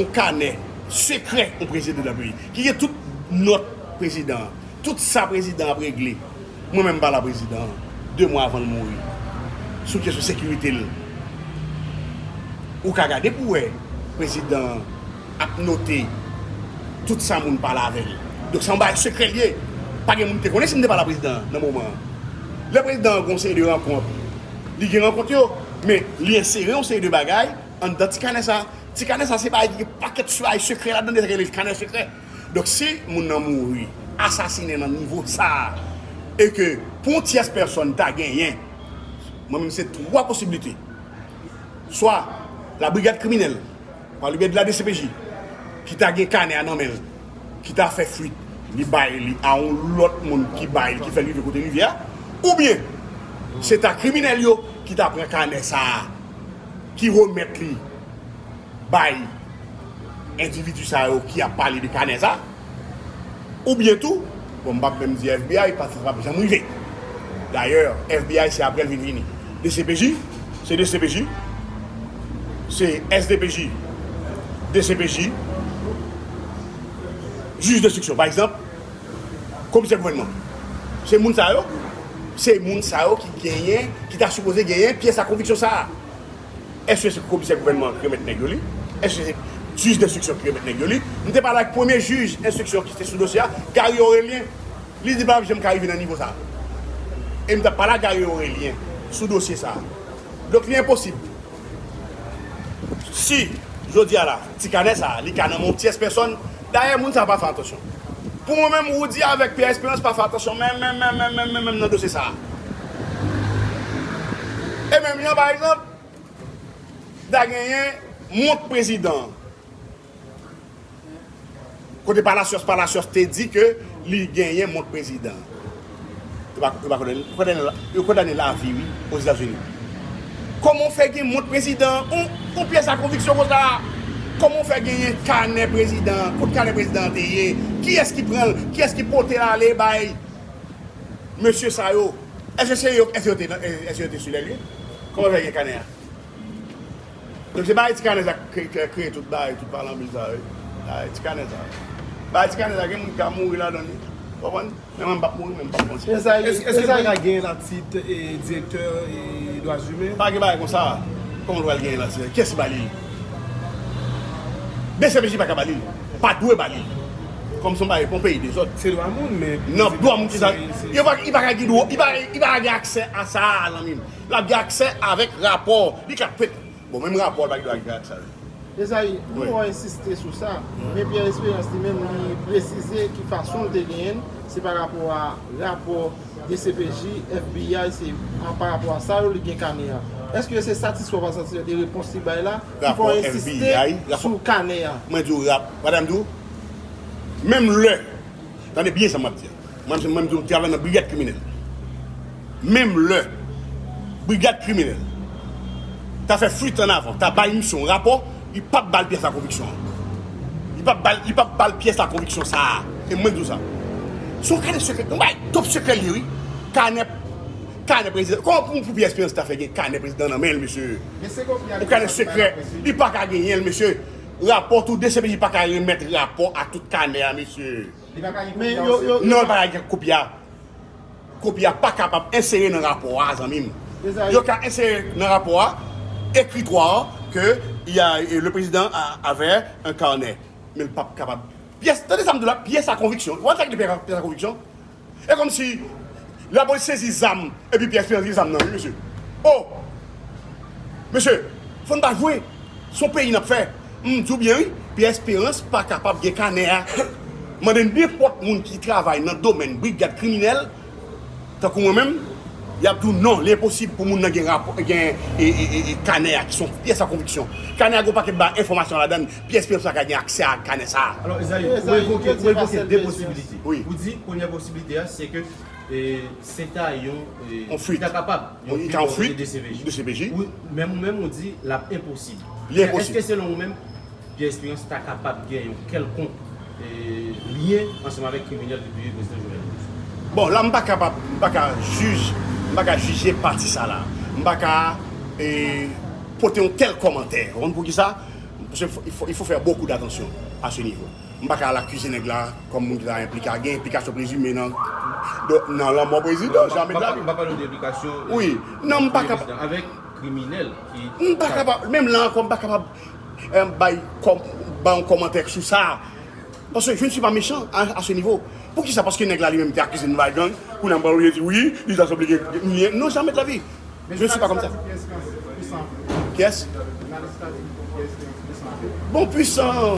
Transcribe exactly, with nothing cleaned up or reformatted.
yon kanè sekrè yon prezidan nan peyi, ki gen tout nòt prezidan an, tout sa prezidan an ap regle. Mwen menm m pale a prezidan an de mwa avan l mouri sou kesyon sekirite l. Ou ka gade pou wè prezidan an ap note tout sa moun pale avè l. Donk, se yon bagay sekrè l ye. Pa gen moun ki te konnen si m te pale a prezidan an nan moman an. Lè prezidan an gen yon seri de rankont, li gen rankont yo, men li ensere yon seri de bagay anndan ti kanè sa. Ti kanè sa se bagay ki gen pakèt bagay sekrè ladan, de sa ki rele kanè sekrè. Donk, si moun nan mouri, asasinen nan nivo sa a, e ke pou yon tyès pèsòn ta genyen, mwen menm se twa posiblite. Swa la brigad kriminèl, pa le byen de la D C P J, ki ta gen kanè a nan men l, ki ta fè fwit, li bay li a yon lòt moun ki bay li, ki fè l rive kote l rive a, oubyen se ta kriminèl yo ki ta pran kanè sa a, ki remèt li bay endividi sa yo ki ap pale de kanè sa, oubyen tou, bon, m p ap menm di F B I, paske sa p ap janm rive. Dayè, F B I se apre l vin vini. D C P J, se D C P J, se S D P J, D C P J, jij denstriksyon, pa egzanp, komisè gouvènman. Se moun sa yo, se moun sa yo ki genyen, ki ta sipoze genyen pyès a konviksyon sa a. Èske se komisè gouvènman ki remèt nèg yo li? Èske se jij denstriksyon ki remèt nèg yo li? M te pale ak premye jij enstriksyon ki te sou dosye a, Gary Aurelien. Li di pa p janm ka rive nan nivo sa a. E m t ap pale ak Gary Aurelien sou dosye sa a. Donk, li enposib. Si, jodi a la, ti kanè sa a, li ka nan men yon tyès pèsòn, dayè, moun sa a pa fè atansyon. Pou mwen menm, Roudy avèk Pierre Espérance pa fè atansyon menm, menm, menm, menm, menm, menm nan dosye sa a. E menm jan, pa egzanp, ta genyen mont prezidan an. Kote Palacios, Palacios te di ke li genyen mont prezidan an. Yo pa, yo pa kondane, yo kondane, yo kondane lavi, wi, Ozetazini. Kòman w fè gen mont prezidan an? Yon, yon pyès a konviksyon konsa? Kòman w fè genyen kanè prezidan an? Kot kanè prezidan an te ye? Kiyès ki pran l? Kiyès ki pote l ale bay mesye sa yo? Èske se yo, èske yo te nan, èske yo te sou lè li? Kòman w fè gen kanè a? Donk, se bagay ti kanè sa k kreye, kreye tout bagay, tout palanbil sa yo, wi. Bagay ti kanè sa. Bagay ti kanè sa, gen moun ki ka mouri ladan li. Ou konprann? Men mwen, m p ap mouri, men m p ap panse. Ezayi, Èske, èske l pa Ezayi, ka genyen latit, e, direktè, e, dwa imen? Pa gen bagay konsa. Kòman l pral genyen latit? Kiyès ki ba li l? D C P J pa ka ba li l. Pa dwe ba li l. Kòm se yon bagay pou yon peyi dezòd. Se dwa moun, men nan dwa moun ki sa, se, se, yo pa, li pa ka gen dwa, li pa, li pa ka gen aksè a sa a, zanmi m. L ap gen aksè avèk rapò. Li ka pèt. Bon, menm rapò a pa gen dwa gen aksè a. Ezayi, wi, nou wè ensiste sou sa, men Pierre Espérance li menm, li presize ki fason l te genyen l, se pa rapò a rapò D C P J, F B I, se an pa rapò a sa yo li gen kanè a. Èske se satisfè ou pa satisfè de repons li bay la, ki fè w ensiste sou kanè a? Mwen di w rap, madanm di w, menm lè, tande byen sa m ap di a. Mwen, mwen, mwen, m travay nan brigad kriminèl. Menm lè brigad kriminèl ta fè fwit an avan, ta bay misye yon rapò, li p ap ba l pyès a konviksyon an. Li p ap ba l, li p ap ba l pyès a konviksyon sa a. E mwen di w sa. Se yon kanè sekrè, yon bagay top sekrè l ye, wi. Kanè, kanè prezidan. Kòman pou, pou Pierre Espérance ta fè gen kanè prezidan nan men l, mesye? Yon kanè sekrè, li pa ka genyen l, mesye. Rapò tou, D C P J pa ka remèt rapò a tout kanè a, mesye. Li pa ka gen kopi a yo? Non, li pa ka gen kopi a. Kopi a pa kapab ensere nan rapò a, zanmi m. Yo ka ensere nan rapò a, écritoire, que il y a, euh, le président a, avait un carnet. Men l p ap kapab. Pyès, tande sa m di w la, pyès a konviksyon. Ou wè sa ki te pyès a konviksyon? E kòmsi lapolis sezi zam, epi Pierre Espérance gen zam nan, wi, mesye. O! Mesye, fò n pa jwe. Se yon peyi n ap fè. M di w byen, wi, Pierre Espérance pa kapab gen kanè a. Mande nenpòt moun ki travay nan domèn brigad kriminèl, tankou mwen menm, y ap di w non, li enposib pou moun nan gen rapò, gen, e, e, e, e, kanè a, ki se yon pyès a konviksyon. Kanè a gen yon pakèt ba enfòmasyon ladan l, Pierre Espérance pa ka gen aksè a kanè sa a. Alò, Ezayi, ou evoke, ou evoke de posibilite. Wi. Ou di, premyè posibilite a, se ke, e, se ta yon, e, li ta kapab, yon fwit bò kote D C P J. D C P J. Ou, menm ou menm, ou di, l ap enposib. Li enposib. Èske selon ou menm, Pierre Espérance ta kapab gen yon kèlkonk, e, lyen ansanm avèk kriminèl ki touye prezidan Jovenel Moïse? Bon, la, m pa kapab, m pa ka jij, m pa ka jije pati sa la. M pa ka, e, pote yon tèl kòmantè. Ou konn poukisa? M Paske il faut, il faut faire beaucoup d'attention à ce niveau. M pa ka al akize nèg la kòm moun ki ta enplike. Gen enplikasyon prezime nan, nan lanmò prezidan Jean Medlave. M pa pale de enplikasyon. Wi. Non, m pa ka. Avèk kriminèl ki. M pa kapab, menm la ankò, m pa kapab bay yon kòmantè sou sa. Paske je ne suis pas méchant à ce niveau. Poukisa? Paske nèg la li menm te akize m bay gang, kounye a m pral di wi, li ta sanble gen lyen. Non, jamais de la vie. Je ne suis pas comme ça. Kiyès? Bon, pwisan.